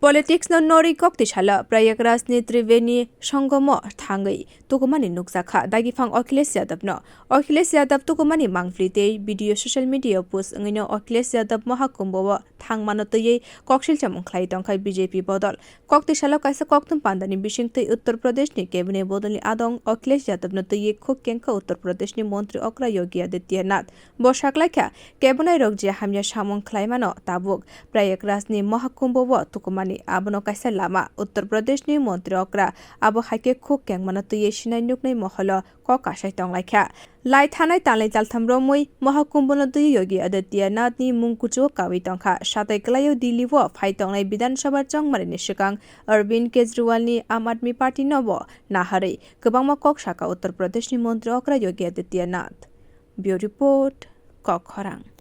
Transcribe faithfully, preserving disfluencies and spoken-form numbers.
Politics no norwi kok tisalo Prayagraj ni Triveni Sangomo thangwi tukumani nukjakha dagiphang Akhilesh Yadav no. Akhilesh Yadav tukumani mangpli tei video social media post wngwino Akhilesh Yadav Mahakumbho o thangmano twiwi koksil chamung khlai tongkha B J P bodol. Kok tisalo kaisa kokthum pandani bisingtwi Uttar Pradesh ni cabinet bodolni adong Akhilesh Yadav no twiwi khuk kengkha Uttar Pradesh ni montri okra Yogi Adityanath. Bo saklaikha, kebonai rok je hamya samung khlaimano tabuk Prayagraj ni Mahakumbho o tukumani abono kaisa lama. Uttar Pradesh ni montri okra abo haikhe khuk kengmano twiwi sinai nuknai moholo kok kasai tonglaikha. Lai thanai talnwi taltham romwi Mahakumbho no twiwi Yogi Adityanath ni mung kuchuo kawi tongkha. Satai kwlaio Delhi o phai tongnai Bidhan Sabha chongmari ni swkang Arvind Kejriwal ni Aam Aadmi Party no bo naharwi kwbangma kok saka Uttar Pradesh ni montri okra Yogi Adityanath. Bureau Report, Kok Khorang.